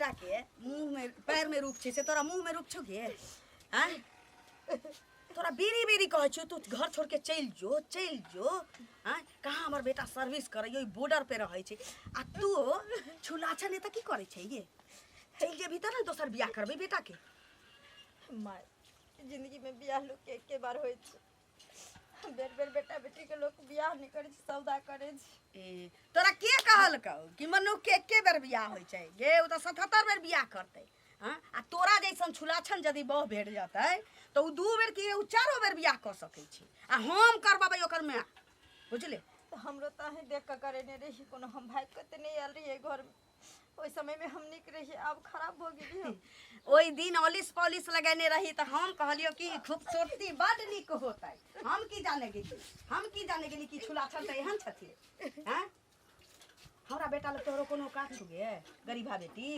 बेटा के मुंह में पैर में रूप छै से तोरा मुंह में रूप छौ गे आँय तोरा बेरी बेरी कहै छियौ तू घर छोड़ के चलि जो चलि जो आँय कहाँ हमर बेटा सर्विस करैए ओहि बॉर्डर पे रहै छै आ तू छुला छै नहि तऽ की करै छै ये चलि जेबही तऽ ने दोसर बियाह करबै बेटाके माय जिंदगी में बियाह लोग के एके बार होइ छै बेर बेर बेटा बेटी के लोग बियाह नहि करै छै सौदा करै छै ए, तोरा के कहलकौ कि मनुख के एके बेर बियाह होइ छै गे ओ तऽ 77 बेर बियाह करतै हँ आ तोरा जैसन छुलाछन यदि बह भेट जेतै तऽ ओ दू बेर की ओ चारो बेर बियाह कऽ सकै छै आ हम करबेबै ओकर माय बुझले तऽ हमरो तऽ अहीं देख कऽ करेने रही कोनो हम भागि कऽ तऽ नहि आयल रहियै घरमे ओहि समयमे हम नीक रहियै आब खराब भऽ गेली हम ओहि दिन ऑलिस पॉलिस लगेने रही तऽ हम कहलियो कि खूबसूरती बड नीक होतै हम की जाने गेली हम की जाने गेली कि छुलाछन तऽ एहन छथिन हैं हमरा बेटा लग तोहरो कोनो औकात छौ गे गरीबा बेटी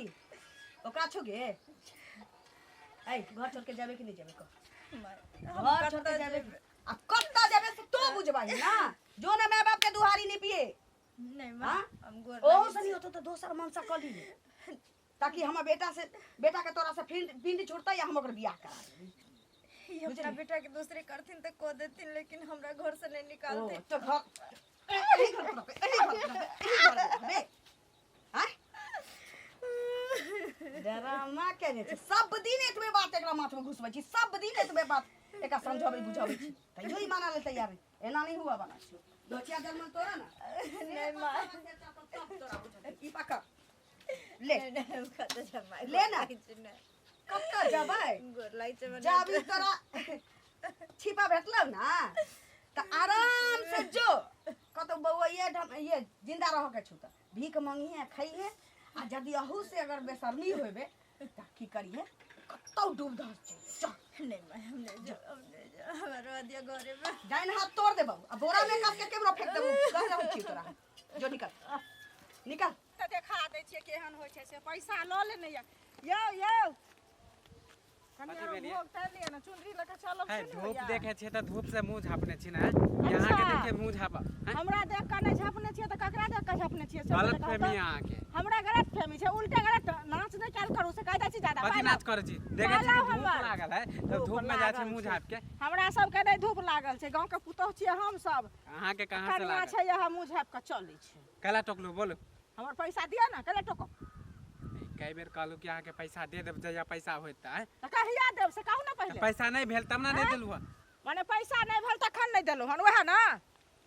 औकात छौ गे ऐ घर छोड़ के जेबे कि नहीं जेबे कह घर छोड़ के जेबे आ कत्ता जेबे से तो बुझबाही ना जो ना माय बाप के दुहारी नहीं पिए नहीं हाँ? माँ हम गोर ओहो लागै से नहीं होतो तो दोसर मनसा कऽ ली ताकि हमर बेटा से बेटा के तोरा से फिर पिंड छूटतै या हम ओकर बियाह करा देबै छी। ई अपना बेटा के दूसरे करथिन तऽ कऽ देथिन लेकिन हमरा घर से नहीं ओ निकालथिन तो घर एही घर पर रहबै, एही घर पर रहबै, एही घर पर रहबै। आँय? डरामा केने छै सब दिन एतबे बात एकरा माथ में घुसबै छी सब दिन एतबे बात एकरा समझाबै बुझाबै छी तैयो ई माना ले तैयार नहि एना नहि हुआ वाला छै दोचिया जन्मल तोरा ना नहीं माँ ई पकड़ ले नहीं नहीं हम कतऽ जमाइ ले ना। नहीं कतऽ जेबै गोर लागै छै मने जाबी तोरा छिपा भेटलौ ना तऽ आराम से जो कतौ बौआ ये ढम ये जिंदा रह के छू तऽ भीख मंगिहे खइहे आ यदि अहू से अगर बेशर्मी होबे तऽ की करिहे कतौ डूब धस चल चल नहीं माँ हम नहीं जाओ हम नहीं जाओ हमरा रह दिया घरे में डाइन हाथ तोड़ देबौ आ बोरा में कस के केमरो फेंक देबौ कह रहल छी तोरा जो निकल निकल तऽ देखा दै छियै केहन होइ छै से पैसा लऽ लेने यऽ यौ यौ कनि कथी आरो भेल ये? भोग तारि लिअ ने चुनरी लऽ कऽ चलब है से ने धूप होइया देखे छियै तऽ धूप से मुंह झापने छी ने यहाँ के अच्छा। देख के मुंह झाप हैं? हमरा देख कऽ नहि झापने छियै तऽ ककरा देख कऽ झापने छियै से गलत पहिले कहू फहमी तऽ। अहाँके हमरा गलत फहमी छै उल्टे गलत नाच नहि कयल करू से कहि दै छी जादा कथी पाइ नाच करै छी देखे छी पाइ धूप हमर। लागल है तऽ धूप धूप में जाइ छै लागल मुंह छै। झाप के हमरा सबके नहि धूप लागल छै गाँवके पुतोहु छियै हम सब अहाँके कहाँ से कनिया लागल छै इएह मुँह झापि कऽ चलै छै कैला टोकलू बोलू हमर पैसा दिअ ने कैला टोकब कई बेर कहलू कि अहाँके पैसा दे देब जहिया पैसा होयत तऽ आँय? तऽ कहिया देब से कहू ने तऽ पहिले पैसा नहि भेल तब ने नहि देलू हँ माने पैसा नहि भेल तखन नहि देलहुँ हन उएह ने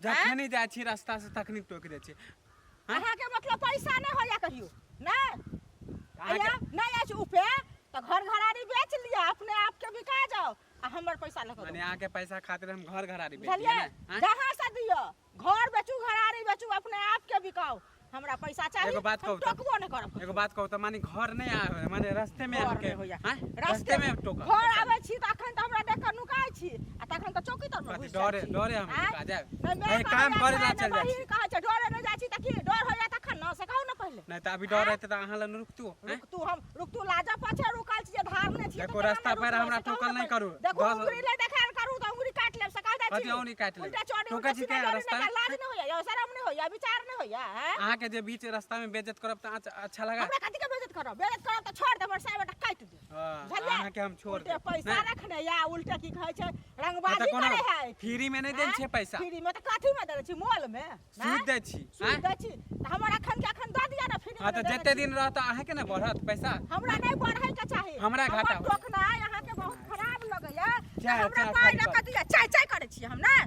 जखनी जाइ छी रास्ता से तखनी टोकि दै छी आँय? अहाँके मतलब पैसा नहि होइया कहियो नहि अहाँके आया नहि अछि उपे तऽ घर घरारी बेच लिअ अपने आपके बिका जाओ आ हमर पैसा लऽ कऽ माने दू। अहाँके पैसा खातिर हम घर घरारी बेच दियै बुझलियै ने आँय? जहाँ से दिअ घर बेचू घरारी बेचू अपने आपके बिकाओ हमरा पैसा चाही एगो बात हम कहू तऽ? टोकबो नहि करब एगो बात कहू तऽ माने घर नहि आबै माने रास्ते में घर अहाँके नहि होइया। आँय? रास्ते रास्ते में टोकब घर आबै छी तऽ अखन तऽ हमरा देख कऽ नुकाइ छी आ तखन तऽ चौकी तर कथी डरे डरे हम नुका जायब ए, काम करे ला चल जाइ छी कहै छै डरे नहि जाइ छी तऽ की डर होइया तखन ने से कहू ने पहिले नहि तऽ अभी डर हेतै तऽ अहाँ लग रुकतू आँय? रुकतू हम रुकतू लाजा पाछे रुकल छी जे धारने छी देखो, रास्ता पर हमरा टोकल नहि करू। देखो दस- उंगरी ले देखायल करू तऽ उंगरी काटि लेब से कह दै छी कथी उंगरी काटि लेब? उल्टा चोरी टोकै उल्टा छी सीधा केना डोरी रास्ता? नहि लाज नहि होइया यौ शरम नहि होइया विचार नहि होइया हैं अहाँके जे बीच रास्ता में बेइज्जत करब तऽ अच्छा लगा हमरा कथी के बेइज्जत करब बेइज्जत करब तऽ छोड़ देब साहब बेटा काटि दे हाँ, बुझलियै अहाँके हम छोड़ उल्टे देब पैसा नहि, रखने या उल्टे की कहै छै तऽ रंगबाजी कोनो करे है फ्री में नहि दै छियै पैसा फ्री में तऽ कथी में दै छी मोल में सूद दै छी सूद आँय? दै छी तऽ हमर अखन के अखन दऽ दिअ ने फ्री हाँ में तऽ देने जते छी। दिन रहत अहाँके ने बढ़त पैसा हमरा नहि बढ़ै के चाही हमरा घाटा हमर होय। टोकनाइ अहाँके बहुत खराब लगैया तऽ चाय- हमरा चाय पाइ खाली लऽ कऽ दिअ चाय चाय करै छियै हम ने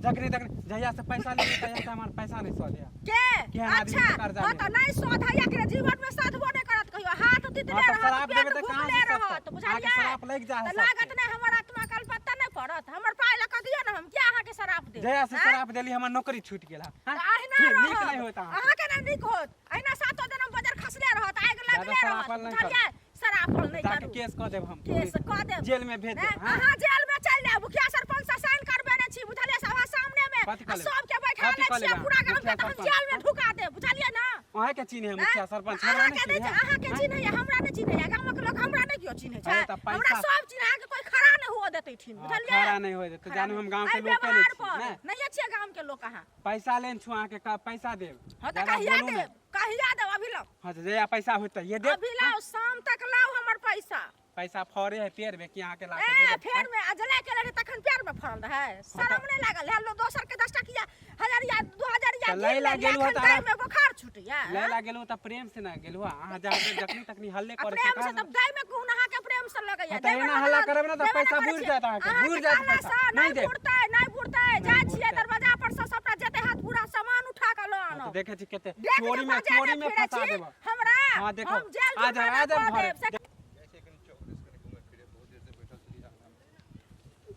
जखनी तखनी जहिया से पैसा लेबै तहिया से हमर पैसा नहि सधैया के केहन आदमी अच्छा के कर्जा हाँ लेब? तऽ नहि सधैया के जीवन में सधबो नहि करत कहियो हाथ तितले हाँ, तऽ रहत श्राप पेट देबै तऽ कहाँ भुखले से रहत सधतै? बुझलियै अहाँके श्राप लागि जाइ है तऽ लागत सबके। नहि हमर आत्मा कलपत्ता नहि पड़त हमर पाइ लऽ कऽ दिअ ने हम किया अहाँके श्राप देब जहिया से आँय? श्राप देली हमर नौकरी छूटि गेल हँ तऽ अहिना ठीक, नीक रहब नहि होइत अहाँके अहाँके नहि नीक होत अहिना सातो दिन हम बजर खसले रहत आगि जादा लगले रहत शराफल नहि करू। बुझलियै शराफल नहि जाके करू केस कऽ देब हम केस कऽ देब जेल में भेज नहि, देब हाँ? अहाँ जेल में चलि जायब मुखिया सरपंच से साइन करबेने छी बुझलियै सभा सामने में कथी आ कऽ लेब? सबके बैठा कथी लै कऽ छियै लेब पूरा गाम मुखिया के तऽ हम सरपंच? जेल में ढुका देब बुझलियै ने अहाँके चिन्ह है मुखिया सरपंच हमरा अहाँके नहि नहि चिन्ह अहाँके चिन्हैया हमरा नहि चिन्हैया गामक लोक हमरा नहि केओ चिन्है छै अरे तऽ पैसा- हमरा सब चिन्ह अहाँके कोई खड़ा नहि हुआ देतै ठिन हाँ, बुझलियै खड़ा नहीं होय देत जानू हम गांव के एहि लोग के नहीं व्यवहार छी पर ने नहीं छियै गाम के लोक अहाँ पैसा लेन छु अहाँके पैसा देब हाँ तऽ ज्यादा कहिया बोलू देब नहि। कहिया देब अभी लाउ हाँ तऽ जहिया पैसा होतै ये देब अभी लाउ शाम तक लाउ हमर पैसा पैसा फरे है पेड़ में कि अहाँके ला के ए दे देब फेर में अजला के रहे तखन प्यार में फड़ल रहे शरम नहीं लागल है लो दोसर के 10 टकिया हजारिया 2000 तऽ लै ला गेलहुँ एखन तऽ देह में बोखार छूटैया लै ला गेलहुँ तऽ प्रेम से ना गेलहुँ अहाँ जा जखनी तखनी हल्ले आ करै प्रेम छी से तब देह में कोन अहाँ के प्रेम से लगैया हाँ, तऽ एना हल्ला करबै ने तऽ पैसा बुरि जायत अहाँके, बुरि जायत पैसा। नहीं नहि देब। बुरतै नहीं बुरतै जाइ छियै बुरतै। दरवाजा पर से सबटा जते हाथ पूरा सामान उठा के लऽ हाँ, तऽ आनब देखै छी कते देख जे चोरी में बजेने चोरी में फिरै फंसा छी, देब हमरा हाँ, देखो। हम जेल आ जाओ, जुर्माना आ जाओ कऽ घरे। देब से जाइ छियै कनि चौक दिस कनि घुमै फिरै बहुत देर से बैठल छलियै अंगनामे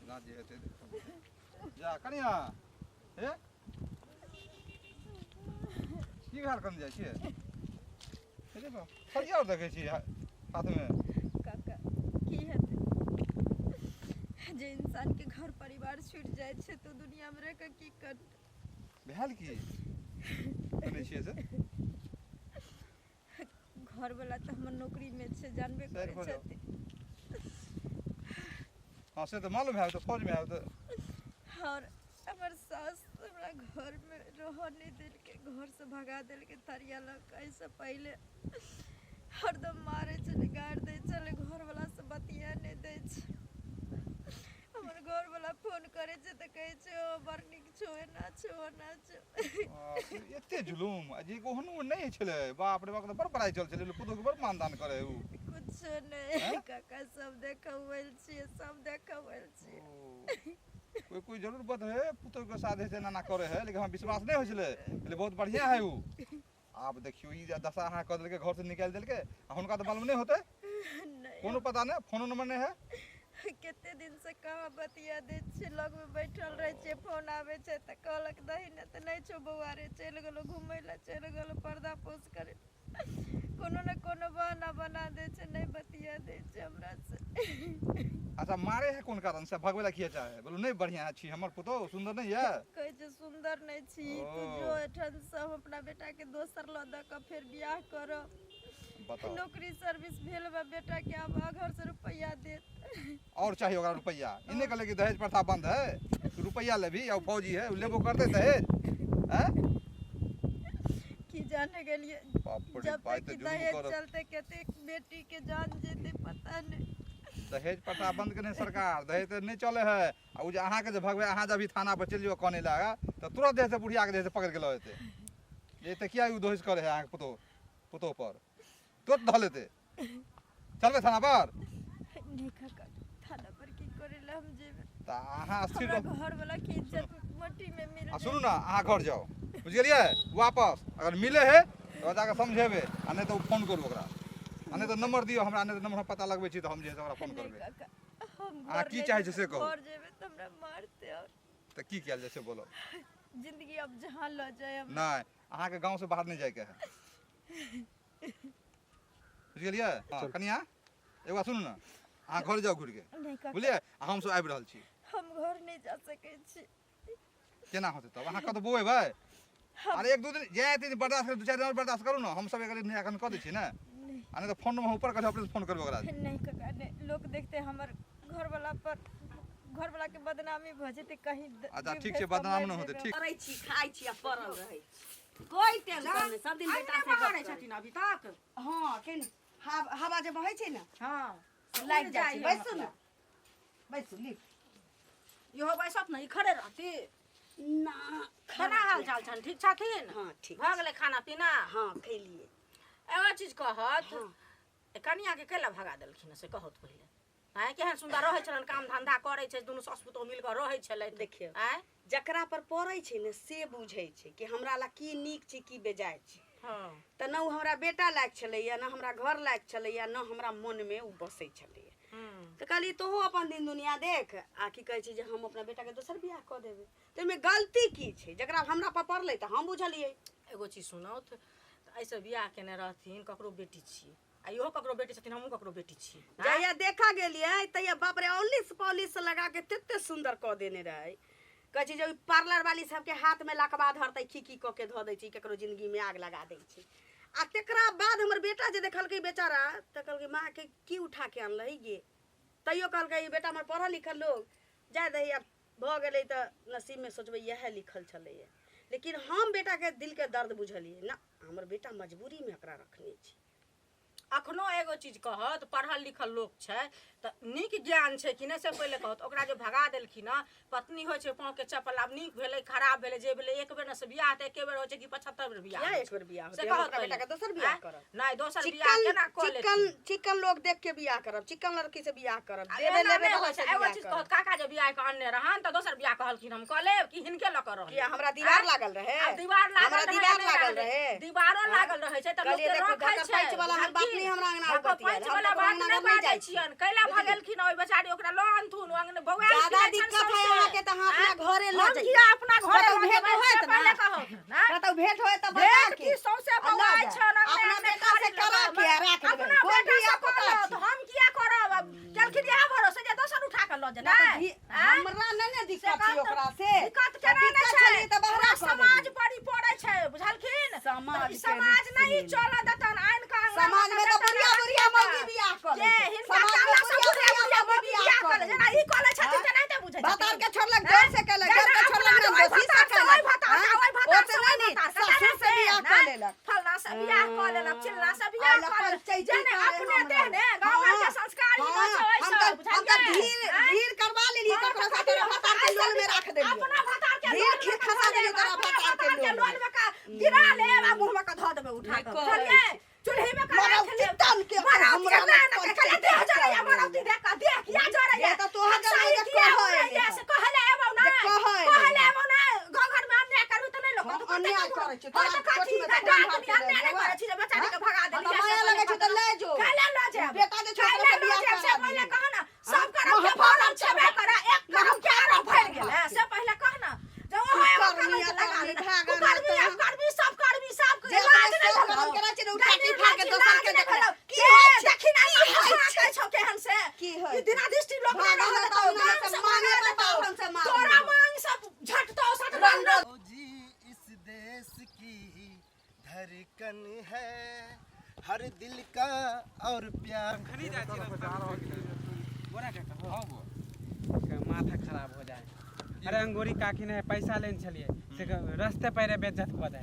ना जे हेतै देखब जा कनिया हे की भेल कनि जाइ छियै हे देखो थरिया आओर देखै छी हाथमे काका की हेतै जे इंसान के घर परिवार छूटि जाइ छै तऽ दुनिया मे रहि कऽ की करतै भेल की सुनै छियै से घरवला तऽ हमर नौकरीमे छै जानबे सर करै भऽ जाउ। छथिन हँ से तऽ मालूम है तऽ फौजमे है तऽ और हमर सास हमरा घरमे रहऽ नहि देलकै घरसँ भगा देलकै थरिया लऽ कऽ एहिसँ पहिले हरदम मारै छलै गारि दै छलै घरवलासँ बतिया नहि दै छै हमर घरवला फोन करै छै तऽ कहै छै ओ बड़ नीक छौ एना छौ ओना छौ बाप रे, एते जुलूम आ जे ओहनो नहि छलै बाप रे बाप बड़ पढ़ाइ चल छलै पुतोहु के बड़ मानदान करे उ कुछो नहि हैं? काका सब देखबै छियै सब देखबै छियै ओ, कोई कोई जरूर बात है पुतोहु के साथ ऐसे एना करे है लेकिन हमरा विश्वास नहि होइ छलै कहलियै बहुत बढ़िया है उ आब देखियौ ई जे दशा अहाँ कऽ देलकै घर से निकालि देलकै आ हुनका तऽ मालूम नहि होतै नहि कोनो पता नहि फोनो नंबर नहि है कते दिन से कहाँ बतिया दै छियै लगमे बैठल रहै छियै फोन आबै छै तऽ कहलक दही ने तऽ नहि छौ बौआ रे चलि गेलौ घुमै लए चलि गेलौ पर्दा पोस करे कोनो ने कोनो बहाना बना दै छै नहि बतिया दै छै हमरा से अच्छा मारे है कोन कारण से भगबै लए किया चाहे बोलू नहि बढ़िया छी हमर पुतोहु सुन्दर नहि यऽ कहै छै सुन्दर नहि छी तू ओ। जो एठन से हम अपना बेटाके दोसर लऽ दऽ कऽ फेर बियाह करब बताउ नौकरी सर्विस भेल बा बेटा के आब घर से रुपया देत और चाहिए ओकरा रुपैआ ई नहि कहले कि दहेज प्रथा बंद है तू रुपैआ लेबही या ओ फौजी है ओ लेबो करतै दहेज हैं की जाने गेलिए बाप रे जब बाप, तक तऽ कि जुल्म दहेज करत। चलते कते बेटी के जान जेते पता नहीं दहेज प्रथा बंद केने सरकार दहेज तऽ नहि चले है आ ओ जे अहाँके जे भगबै अहाँ जे अभी थाना पर चलि जेबै कने लए तऽ तुरंत जे है से बुढ़िया के जे है से पकड़ि के लऽ जेतै जे तऽ किया ओ दहेज करे है अहाँके पुतोह पुतोह पर तुरंत धऽ लेतै चलबै थाना पर नहीं काका थाना पर की करे ला हम जेबे तऽ अहाँ स्थिर हमरा रहू घर वाला के इज्जत मट्टी में मिल आ सुनू ने अहाँ घर जाउ बुझि गेलियै वापस अगर मिले है तऽ जाकऽ समझेबै आ नहि तऽ ओ फोन करू ओकरा आ नहि तऽ नंबर दियौ हमरा नहि तऽ नंबर हम पता लगबै छी तऽ हम जे है से ओकरा फोन नहीं करबै काका हम अहाँ घर की नहि चाहै छी जेबै, से कहू। घर जेबै तऽ हमरा मारते और तऽ की कयल जाय से बोलो जिंदगी अब जहाँ लऽ जाए हम नहि अहाँके गाँवसँ बाहर नहि जाइके है बुझि गेलियै हँ कनिया एगो बात सुनू ने अहाँ घर जाउ घुरिके नहीं काका बुझलियै आ हमसब आबि रहल छी हम घर नहीं जा सकै छी केना होतै तब अहाँ कतऽ बौएबै अरे एक दू दिन जाय दिन बर्दाश्त करू दू चारि दिन आओर बर्दाश्त करू ने हमसब एकर निराकरण कऽ दै छी ने नहीं आ नहि तऽ फोन नंबर हम ऊपर कऽ अपने फोन करबै ओकरा नहीं काका नहीं लोग देखते हमर घर वाला पर घर वाला के बदनामी भऽ जेतै कहीं अच्छा जीव ठीक छै भेज कऽ बदनाम मरि नहि होतै जेबै। ठीक करै छी खाइ छी आ पड़ल रहै छी कोई टेंशन नहि सब दिन बेटा से गप बहारै करै। छथिन अभी तक हँ केन हवा जे बहै छै ने हँ से लागि जाइ छै उड़ि बैसू ने बैसू ली इहो बैसत ने ई खड़े रहती ना केना हाल चाल छनि ठीक छथिन हँ ठीक भऽ गेलै खाना पीना हँ खेलियै एगो चीज कहत हँ। कनियाके कैला भगा देलखिन से कहत पहिले आँय केहन सुन्दर रहै छलनि काम धंधा करै छै दुनू सासु पुतोहु मिल कऽ रहै छलै देखियौ। आँय जकरा पर पड़ै छै ने से बुझै छै कि हमरा ला की नीक छै की बेजाय छै हँ तऽ ने ओ हमरा बेटा लायक छलैया ने हमरा घर लायक छलैया ने हमरा मनमे ओ बसै छलैया हूँ तऽ कहलियै तोहू अपन दिन दुनिया देख आ की कहै छै जे हम अपना बेटाके दोसर बियाह कऽ देबै तऽ ओहिमे गलती की छै जकरा हमरा पर पड़लै तऽ हम बुझलियै एगो चीज सुनौथ तऽ एहिसँ बियाह केने रहथिन ककरो बेटी छी आ इहो ककरो बेटी छथिन हमहूँ ककरो बेटी छी आँय? जहिया देखा गेलियै तहिया बाप रे औलिस पॉलिस लगा के तते सुंदर कऽ देने रहै कहै छै जे ओहि पार्लर वाली सबके हाथमे लकवा धरतै की की कऽ के धऽ दै छै ककरो जिंदगीमे आग लगा दै छै आ तकरा बाद हमर बेटा जे देखलकै बेचारा तऽ कहलकै माँ के की उठा के अनलही गे तैयो कहलकै ई बेटा हमर पढ़ल लिखल लोक जाय दही आब भऽ गेलै तऽ नसीबमे सोचबै इएह लिखल छलैए लेकिन हम बेटाके दिलके दर्द बुझलियै ना हमर बेटा मजबूरीमे एकरा रखने छै अखनो एगो चीज कहत पढ़ल लिखल लोक छै तऽ नीक ज्ञान छै कि नहि से पहिले कहत ओकरा जे भगा देलखिन हँ पत्नी होइ छै पाँवके चप्पल आब नीक भेलै खराब भेलै जे भेलै एक बेर ने से बियाह तऽ एके बेर होइ छै कि 75 बेर बियाह किया होइ एक बेर बियाह से होतै कहत ओकरा बेटा के पहिले। दोसर बियाह आँय? करब नहि दोसर बियाह चिकन केना कऽ चिकन लेथिन चिकन लोग देख के बियाह करब चिकन लड़की से बियाह करब आ देवे एना लेवे नहि वाला होइ से छै एगो बियाह चीज करब कहत काका जे बियाह के अनने रहन तऽ दोसर बियाह कहलखिन हम कऽ लेब कि हिनके लऽ कऽ रहब किया हमरा दीवार लागल रहे आब दीवार लागल हमरा रहै, दीवार नहि लागल रहे दीवारो लागल रहै छै तऽ लोक कहलियै के देखो रखै ढकर छै पैंच वाला हमर बाप नहि हमरा अंगना ढकर बतियाएल, पैंच हम वाला ककरो बात अंगना नहि नहि जाइ बाजै छी। छियनि कैला भगेलखिन ओहि बेचारी ओकरा लऽ अनथुन ओ अंगने बौआएल ज्यादा फिरै छनि दिक्कत है सौंसे। अहाँके तऽ अहाँ अपना घरे लऽ हम जइयौ। किया अपना घरे कतौ लऽ भेंट जेबै से होयत ना? पहिले कहू ना? कतौ भेंट होय तऽ बता भेंट के की सौंसे आ लऽ बौआइ जायब। छनि अंगने अपना अंगने बेटा से खाली करा लऽ के आ राख देबै अपना कोन बेटा धिया से पुता कहलहुँ छी? तऽ हम किया करब आब केलखिन इएह भरोसे जे दोसर उठा कऽ लऽ ना जेतै तऽ आँय? हमरा नहि ने से दिक्कत कहत छै ओकरा से दिक्कत केना नहि दिक्कत छै छलै तऽ बहरा पूरा कऽ समाज देलियै। पर ई पड़ै छै बुझलखिन समाज तऽ ई के समाज रिक्स नहि लेने। चलऽ देतन आनि कऽ अंगना समाज में तऽ देतन, बुढ़िया बुढ़िया राखि मौगी देतन। बियाह कऽ जे लै छै। हिनका समाज में कहला से बुढ़िया बुढ़िया बुढ़िया बुढ़िया मौगी मौगी बियाह बियाह कऽ कऽ लै लै जेना ई कऽ लै छथिन हाँ? तेनाहिते बुझै भतार छथिन के छोड़लक हैं? जोर से केलक जेना जोर के अपना छोड़लक तऽ ओहि ननदोसी से भतार से ओहि केलक भतार से हाँ? ओहि भतार ओते से नहि ओहि नहि भतार से ससुर से तेनाहिते, बियाह कऽ ने? लेलक फलना से बियाह कऽ लेलक चिल्ला से बियाह आइ लऽ कऽ लेलक पंचायती जेने करे अपने हमरा। देह ने गाँव घर के हाँ, संस्कार ही हाँ, नहि छै ओहि हम सब तऽ हम तऽ बुझलियै भीड़ हैं? भीड़ करवा लेलियै हाँ, ककरो तऽ साथे कहियो भतार के लोल में राख देलियै अपना भतार के भीड़ लोल खीर में खसा धऽ देलियै लेब, तोरा अपना भतार के भतार के लोल लोल में का गिरा लेब आ मुँह में का धऽ देबै उठा कऽ कहै बुझलियै चूल्ही में का राख मरौती लेब तन के मरौती हमरा के ना लग ना खाली देह जरैया पंचायती मरौती देख कऽ देह किया जरैया जे तऽ तोहर हम जरैया सही जे किया कहै उड़ैया एलै से कहले एबौ ना जे कहै एलै। कहले एबौ ना गाँव घर में अन्याय करबी तऽ नहि लोक हम कहतौ, कते अन्याय ककरो। करै छी, हाँ, तोरा तऽ कथी कोठीमे नहि तऽ डाक हम भी अन्याय नहि देबै। करै छी जे बेचारी के भगा हाँ, देलियै तऽ माया से लगै छौ तऽ पहिले ले जो। कैले लऽ जायब बेटा जे छौ कैले ओकरा से लऽ बियाह जायब से करा पहिले दिही। कह ना सब करम के महफा भरल छेबे करे एक करम के आरो भरि गेल है से पहिले कह ना जे ओहो एगो कुकर्मी कलंक लगा अकर्मी लेने। भागल कुकर्मी रहतौ। अपकर्मी सब कर्मी सब जे लाज अपने नहि सब भेलौ। करम के रहै छै ने, उठा के नहि फाड़ के लाज दोसर के नहि देखै। भेलौ। की के होइ छै? देखी ना की होइ हँसा छै? कै छौ केहन से की होइ ई दिनादृष्टि लोक नहि भागल रहऽ रहतौ, देतौ, ओना गाम से से मांगे भगा पर देतौ। बाभन से मांग तोरा लेबौ। मांग सब झटतौ सटतौ रंग जी इस देश की धड़कन है हर दिल का और प्यार खनी जाइ छी रास्ता बोरा के कहो के माथा खराब हो जाए अरे अंगूरी काकी ने पैसा लेने छलिए से रस्ते पैरे बेइज्जत कऽ दे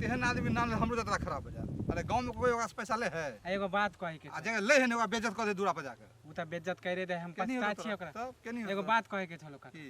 तेहन आदमी नाम ले हमरो जतरा खराब हो जाए अरे गाँव में कोई ओकरा से पैसा ले है आ एगो बात कहे के आ छै जगह ले है ने ओकरा बेइज्जत कऽ दे दूरा पर जाके उ तऽ बेइज्जत करे दे हम केनी पछता होतौ छियै तोरा? ओकरा तब केनी एगो होतौ? बात कहे के छलो काका की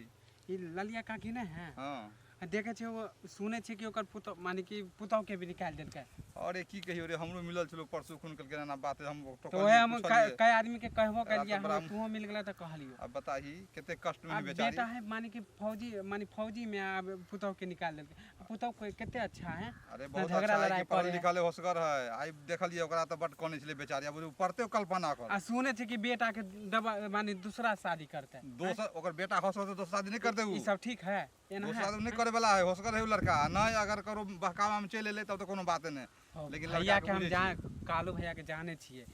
ई ललिया काकी ने है हाँ आ देखे छियै ओ सुनै छियै कि ओकर पुतोह माने कि पुतोह के भी निकालि देलकै अरे की कहियो रे हमरो मिलल छलो परसू खून कल के ना बात हम तऽ ओहे हम पुछलियै। कई आदमी के कहबो एकरा कलियै तऽ बड़ा हमरा तूहो मिल गेला तऽ कहलियो अब बताही कते कष्ट में अब बेचारी बेटा है माने कि फौजी माने फौजी में अब पुतोह के निकाल देलकै पुतोह के कते अच्छा है अरे ना बहुत झगड़ा अच्छा है लड़ाई कि पढ़ल करे है। लिखल है होशगर है आई देखलिए ओकरा तऽ बड कनै छलै बेचारी अब पढ़ते कल्पना कर आ सुनै छै कि बेटा के दबा माने दूसरा शादी करतै दोसर ओकर बेटा होशगर तऽ दोसर शादी नहि करतै उ ई सब ठीक है एना दोसर है शादी नहि करे वाला है होशगर है उ लड़का आ नहि अगर करो बहकावा में चलि एलै तब तऽ कोनो बात नहि लेकिन भैया लड़का के हम बुझै जान कालू भैया के जाने छियै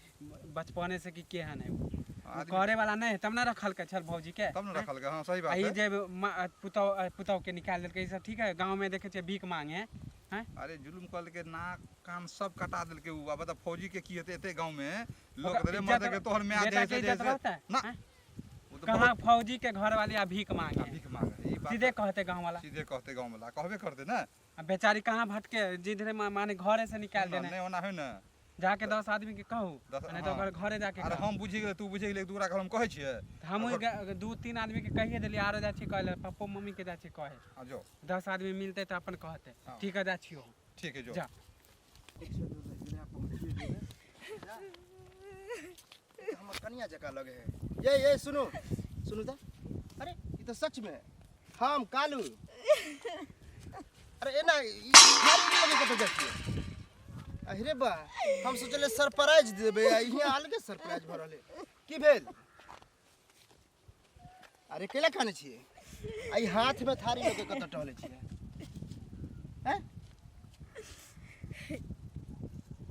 बचपने से कि केहन है उ। उ आदमी- करे वाला नहीं है तब ना रखलकै छल भौजी के तब ने रखलकै हाँ सही आ बात ई है जे पुतौह पुतौह के निकालि देलकै ई सब ठीक है गाँव में देखे छियै भीख मांगे हैं अरे जुलुम कहलकै नाक कान सब कटा देलकै उ आ बता फौजी के की हेतै एते गाँव में लोक ओकरा रे इज्जत मरतै के तोहर माय बेटा जे के से इज्जत जे रहतै ना हैं? उ तऽ कहाँ बहुत फौजी के घर वाली आ भीख मांगे भीख मांगे ई बात सीधे कहते गाँव वाला सीधे कहते गाँव वाला कहबे करते ने आ बेचारी कहाँ भटके जिधरे माने घरे से निकाल देने नहीं ओना है ने जाके 10 आदमी के कहू नहीं तो हाँ। ओकर घरे जाके अरे कहू। हम बुझि गेलै तू बुझि गेलै दूरा घर हम कहै छियै हमहूँ 2-3 आदमी के कहिए देलियै आरो जाइ छी कहै लए पप्पो मम्मी के जाइ छी कहे आ जो 10 आदमी मिलते तऽ अपन कहते हाँ। ठीक है जाइ छियौ ठीक है जो जा हमर कनिया जकाँ लगे है ये ये सुनू सुनू तऽ अरे ई तऽ सच में हम कालू अरे एना ई थारी नहि लगे कतऽ जाइ छियै अरे बा हम सोचले सरप्राइज देबै आ हियाँ अलगे सरप्राइज भऽ रहलै की भेल अरे केला खाने छियै आ ई हाथमे थारी लऽ के कतऽ टहलै छियै हैं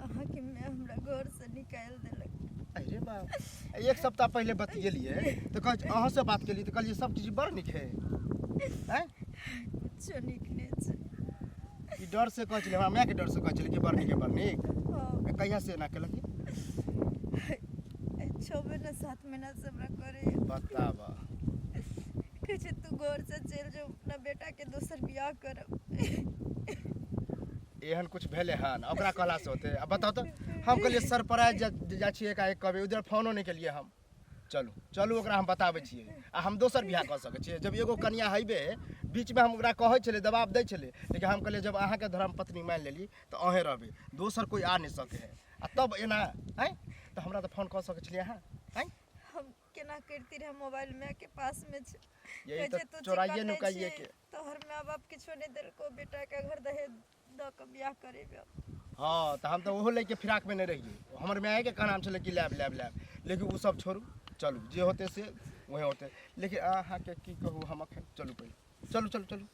अहाँके माय हमरा घरसँ निकालि देलक अरे बाप एक सप्ताह पहिले बतियेलियै तऽ कहै अहाँसँ बात केलियै तऽ कहलियै सब चीज बड़ नीक है हैं कुछो नीक नहि छै ई डर से कहै छलै हमरा मायके डर से कहै छलै कि बड़ नीक है बड़ नीक हँ आ कहिया से एना केलक एहि 6 महीना 7 महीना से हमरा करैए। बताबऽ। कहै छै तू घर से चलि जो, अपना बेटाके दोसर बियाह करब। एहन कुछ भेलै हन ओकरा कहलासँ होतै? आ बताउ तऽ, हम कहलियै सरप्राइज जाइ छियै एकाएक कहबै, उधर फोनो नहि केलियै हम। चलू चलू, ओकरा हम बताबै छियै आ हम दोसर बियाह कऽ सकै छियै जब एगो कनिया हेबे। बीचमे हम ओकरा कहै छलियै, दबाव दै छलियै, लेकिन हम कहलियै जब अहाँके धर्म पत्नी मानि लेली तऽ अहेँ रहबै, दोसर कोइ आ नहि सकै है। आ तब एना आँय, तऽ हमरा तऽ फोन कऽ सकै छलियै अहाँ आँय? हम केना करिती रहे, मोबाइल मायके पासमे छै। यही कहै तऽ छै तू चोराइए चिकन नहि नुकाइए छी के। तोहर माय बाप किछो नहि देलको बेटाके, घर दहेज दऽ कऽ बियाह करेबै। हँ, तऽ हम तऽ ओहो लैके फिराकमे नहि रहियै। हमर मायके कहनाम छलै कि लायब लायब लायब, लेकिन ओ सब छोड़ू, चलू, जे होतै से वएह होतै। लेकिन अहाँके की कहू हम अखन, चलू पहिले, चलू चलू चलू।